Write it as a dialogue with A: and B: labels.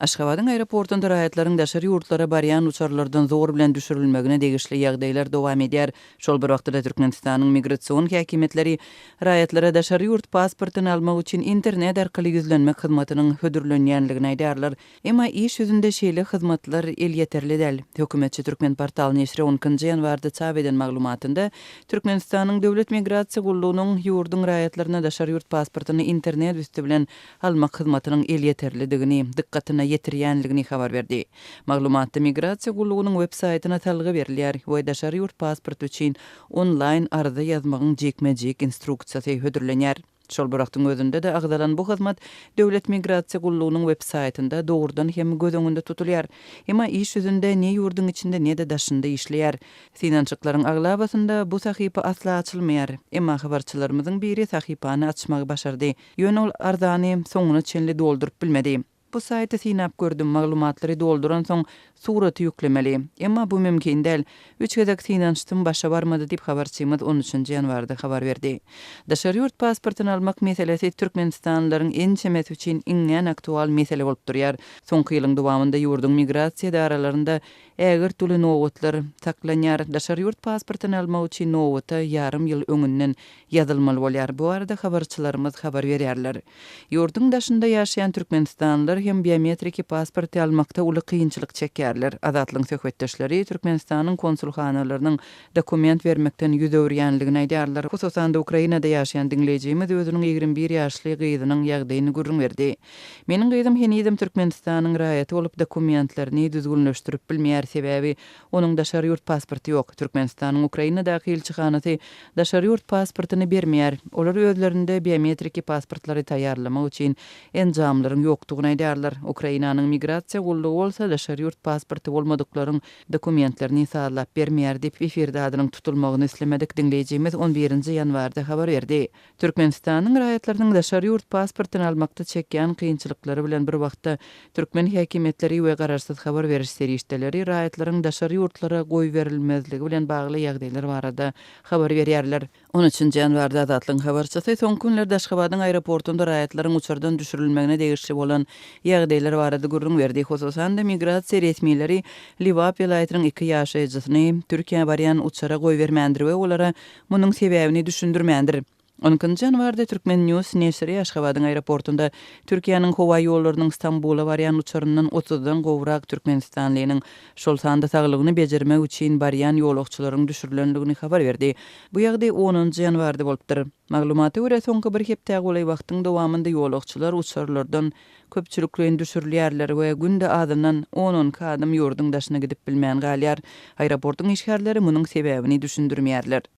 A: Aşgabadyň aeroportunda raýatlaryň daşary ýurtlara barýan uçarlardan zor bilen düşürilmegine degişli ýagdaýlar dowam edýär. Şol bir wagtda-da Türkmenistanyň migrasion häkimiýetleri raýatlara daşary ýurt pasportyny almak üçin internet arkaly ýüzlenmek hyzmatynyň hödürlenýänligini aýdýarlar. Emma iş ýüzünde şeýle hyzmatlar elýeterli däl. Hökümetçi Türkmenportal neşiri on ikinji ýanwarda çap eden maglumatynda Türkmenistanyň Döwlet migrasiýa gullugynyň ýurduň raýatlaryna daşary ýurt pasportyny internet üsti bilen almak hyzmatynyň elýeterlidigini dykgatyna ýetirýänligini habar berdi. Maglumatda Migrasiýa gullugynyň web saýtyna salgy berilýär we daşary ýurt pasporty üçin onlaýn arza ýazmagyň jikme-jik instruksiýasy hödürlenýär. Şol bir wagtyň özünde-de agzalan bu hyzmat Döwlet migrasiýa gullugynyň web saýtynda dogrudan hem göz öňünde tutulýar. Emma iş ýüzünde ne ýurduň içinde ne-de daşynda işleýär. Synanyşyklaryň aglabasynda bu sahypa asla açylmaýar. Emma habarçylarymyzyň biri sahypany açmagy başardy. Ýöne ol arzany soňuna çenli dolduryp bilmedi. Bu saýty synap gördüm, maglumatlary dolduransoň suraty ýüklemeli. Emma bu mümkin däl. Üç gezek synanyşdym, başa barmady diýip, habarçymyz on üçünji ýanwarda habar berdi. Daşary ýurt pasportyny almak meselesi türkmenistanlylaryň ençemesi üçin iňňän aktual mesele bolup durýar. Soňky ýylyň dowamynda ýurduň migrasiýa edaralarynda ägirt uly nobatlar saklanýar. Daşary ýurt pasportyny almak üçin nobata ýarym ýyl öňünden ýazylmaly bolýar. Bu barada habarçylarymyz habar berýärler. Ýurduň daşynda ýaşaýan türkmenistanlylar hem biometriki pasporty almakda uly kynçylyk çekýärler. Azatlygyň söhbetdeşleri Türkmenistanyň konsulhanalarynyň dokument bermekden ýüz öwürýänligini aýdýarlar. Hususan-da, Ukrainada ýaşaýan diňleýjimiz özüniň 21 ýaşly gyzynyň ýagdaýyny gürrüň berdi. Meniň gyzym henizem Türkmenistanyň raýaty bolup dokumentlerini düzgünleşdirip bilmeýär, sebäbi Onuň daşary ýurt pasporty ýok. Türkmenistanyň Ukrainadaky ilçihanasy daşary ýurt pasportyny bermeýär. Olar özlerinde biometriki pasportlary taýýarlamak üçin enjamlaryň ýokdugyny aýdýarlar. Ukrainanyň migrasiýa gullugy bolsa daşary ýurt pasporty bolmadyklaryň dokumentlerini sazlap bermeýär diýip, efirde adynyň tutulmagyny islemedik diňleýjimiz on birinji ýanwarda habar berdi. Türkmenistanyň raýatlarynyň daşary ýurt pasportyny almakda çekýän kynçylyklary bilen bir wagtda, türkmen häkimiýetleri we garaşsyz habar beriş serişdeleri raýatlaryň daşary ýurtlara goýberilmezligi bilen bagly ýagdaýlar barada habar berýärler. On üçünji ýanwarda Azatlygyň habarçysy soňky günlerde Aşgabadyň aeroportunda raýatlaryň uçardan düşürilmegine degişli bolan ýagdaýlar barada gürrüň berdi. Hususan-da, migrasiýa resmileri Lebap welaýatynyň iki ýaşaýjysyny Türkiýä barýan uçara goýbermändir we olara Munuň sebäbini düşündirmändir. On ikinji ýanwarda Turkmen News neşiri Aşgabadyň aeroportunda Türkiýäniň howa ýollarynyň Stambula barýan uçaryndan otuzdan gowrak türkmenistanlynyň, şol sanda saglygyny bejermek üçin barýan ýolagçylaryň düşürilendigini habar berdi. Bu ýagdaý onunjy ýanwarda bolupdyr. Maglumata görä, soňky bir hepdä golaý wagtyň dowamynda ýolagçylar uçarlardan köpçülikleýin düşürilýärler we günde azyndan on-on iki adam ýurduň daşyna gidip bilmän galýar. Aeroportuň işgärleri munuň sebäbini düşündirmeýärler.